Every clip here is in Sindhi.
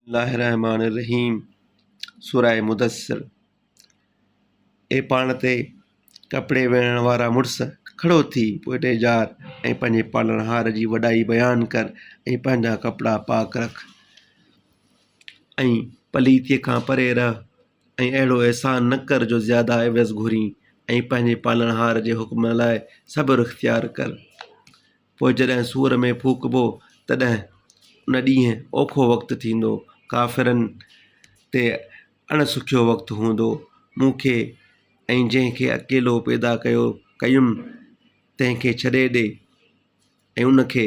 الله الرحمٰن الرحيم سوره مدثر اي پاڻ تي ڪپڙي ويڙهڻ وارا مڙس کڙو ٿي پوء ڊيڄار ۽ پنهنجي پالڻهار جي وڏائي بيان ڪر ۽ پنهنجا ڪپڙا پاڪ رک ۽ پليتيء کان پري رهه ۽ اهڙو احسان نه ڪر جو زياده عوض گهرين ۽ پنهنجي پالڻهار جي حڪم لاء صبر اختيار ڪر. پوء جڏهن صور ۾ ڦوڪبو تڏهن ان ڏينهن اوکو وقت ٿيندو، ڪافرن تي اڻ سکيو وقت هوندو. مون کي ۽ جنهن کي اڪيلو پيدا ڪيو ڪيم تنهن کي ڇڏي ڏي ۽ ان کي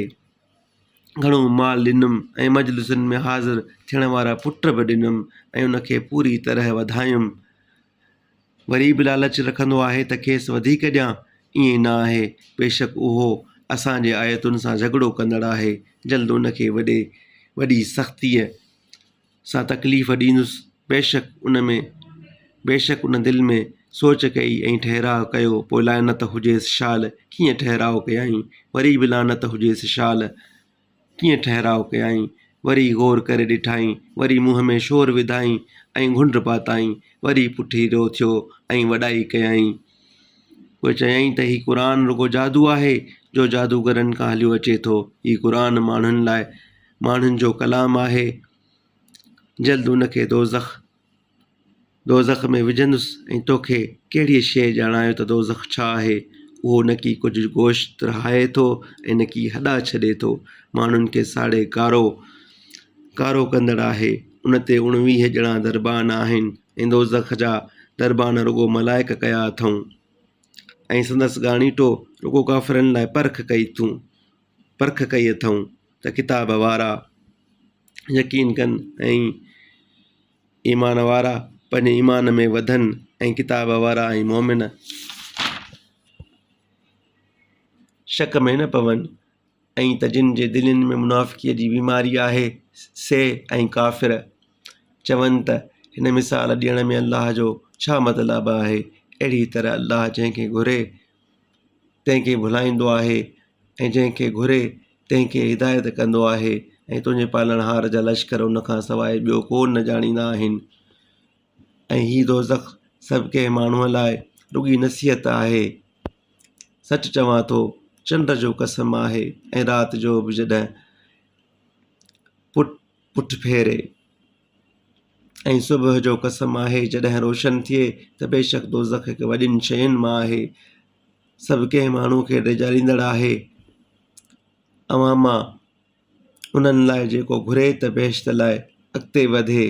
گهڻو مال ڏنم ۽ مجلسن ۾ حاضر ٿيڻ وارا پٽ به ڏنم ۽ ان کي پوري طرح وڌايم. وري به لالچ رکندو آهي ته کيس وڌيڪ ڏيان، ائين نه آهي، بيشڪ اهو اسان جي آيتن سان جهڳڙو ڪندڙ آهي، جلد ان کي وڏي وڏي سختيء سان تڪليف ڏيندس، بيشڪ ان ۾ بيشڪ ان دل ۾ سوچ ڪئي ۽ ٺهراء ڪيو، پوء لعنت هجيس شال ڪيئن ٺهراء ڪيائين، وري به لعنت هجيس شال. ڪيئن ٺهراء ڪيائين، وري غور ڪري ڏٺائين، وري منهن ۾ شور وڌائين ۽ گهنڊ پاتائين، وري پٺيرو ٿيو ۽ وڏائي ڪيائين. پوء چيائين ته هي قرآن رڳو جادو آهي، جو جادوگرن کان هليو اچي ٿو. هي قرآن ماڻهن لاء ماڻهن جو ڪلام آهي. جلد ان کي دوزخ دوزخ ۾ وجهندس ۽ توکي ڪهڙيء شيء ڄاڻايو ته دوزخ ڇا آهي؟ اهو نڪي ڪجهه گوشت رهائي ٿو ۽ نڪي هڏا ڇڏي ٿو. ماڻهن کي ساڙي ڪارو ڪارو ڪندڙ آهي. ان تي 19 ڄڻا دربان آهن ۽ دوزخ جا دربان رڳو ملائڪ ڪيا اٿئون ۽ سندس ڳاڻيٽو رڳو ڪافرن لاء پرک ڪئي اٿئون پرک ڪئي اٿئون ته ڪتاب وارا يقين ڪن ۽ ايمان وارا پنهنجي ايمان ۾ وڌن ۽ ڪتاب وارا ۽ مومن شڪ ۾ نه پون ۽ ته جن جي دلين ۾ منافقيء جي بيماري آهي سي ۽ ڪافر چون ته هن مثال ڏيڻ ۾ الله جو ڇا مطلب آهي اهڙي طرح الله جنهن کي گهري تنهن کي ڀلائيندو آهي ۽ جنهن کي گهري تنهن کي هدايت ڪندو آهي ۽ تنهنجي پالڻهار جا لشڪر ان کان سواء ٻيو ڪو نه ڄاڻيندا آهن ۽ هي دوزخ سڀ ڪنهن ماڻهوء لاء رڳي نصيحت آهي. سچ چوان ٿو، چنڊ جو قسم آهي ۽ رات جو به جڏهن پٺ پٺ ڦيري ۽ صبح جو قسم آهي جڏهن روشن ٿئي ته بيشڪ دوزخ هڪ وڏين شين مان آهي. سڀ ڪنهن ماڻهوء کي ڊيڄاريندڙ آهي. اوهان مان انهن لاء جيڪو گهري ته بهشت لاء اڳتي وڌي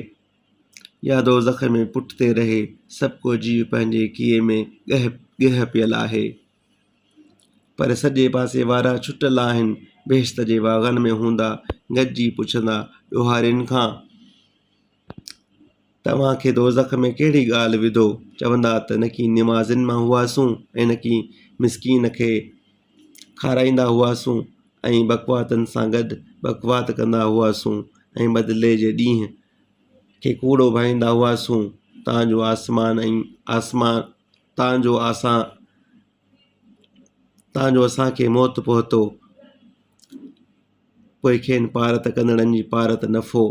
يا دوزخ ۾ پٺتي رهي، سڀ ڪو جيء پنهنجي ڪيئي ۾ ڳهه پيل آهي. پر سڄي پاسي وارا ڇٽل آهن، بهشت جي باغن ۾ هوندا، گڏجي پڇندا ڏوهارين کان. توهان کي دوزخ ۾ ڪهڙي ڳالهه وڌو؟ چوندا ته نڪي نمازين مان هئاسون ۽ نڪي مسڪين کي کارائيندا هئاسون ۽ بڪواتن سان گڏ بڪوات ڪندا هئاسون ۽ بدلي جي ڏينهن کي ڪوڙو ڀائيندا هئاسون تان جو آسمان ۽ آسمان تان جو آسان تان جو اسان کي موت پهتو. پوء کين پارت ڪندڙن جي پارت نفعو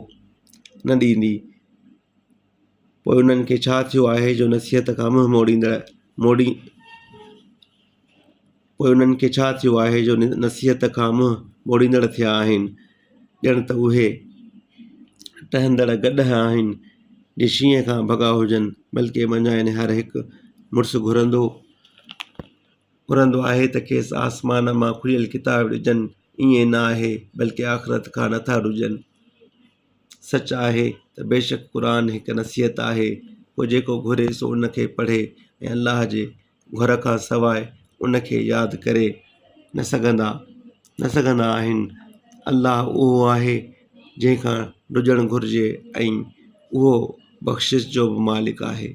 نه ڏيندي. پوء انهن کي ڇا ٿيو آهي جو نصيحت کان منهن موڙيندڙ موڙي پوء انهن کي ڇا ٿيو آهي جو نصيحت کان منهن موڙيندڙ ٿيا آهن ڄڻ ته اهي ٽهندڙ گڏهه آهن جي شينهن کان ڀڳا هجن بلڪه منجهائن هر هڪ مڙس گهرندو گهرندو آهي ته کيس آسمان مان کليل ڪتاب ڏجن، ائين نه آهي، بلڪه آخرت کان نٿا ڊڄن. سچ آهي ته بيشڪ قرآن هڪ نصيحت آهي، پوء جيڪو گهري سو ان کي پڙهي ۽ الله جي گهر کان سواء ان کي ياد ڪري نه سگهندا نه سگهندا آهن. الله اهو آهي جنهن کان ڊڄڻ گهرجي ۽ اهو بخشش جو به مالڪ آهي.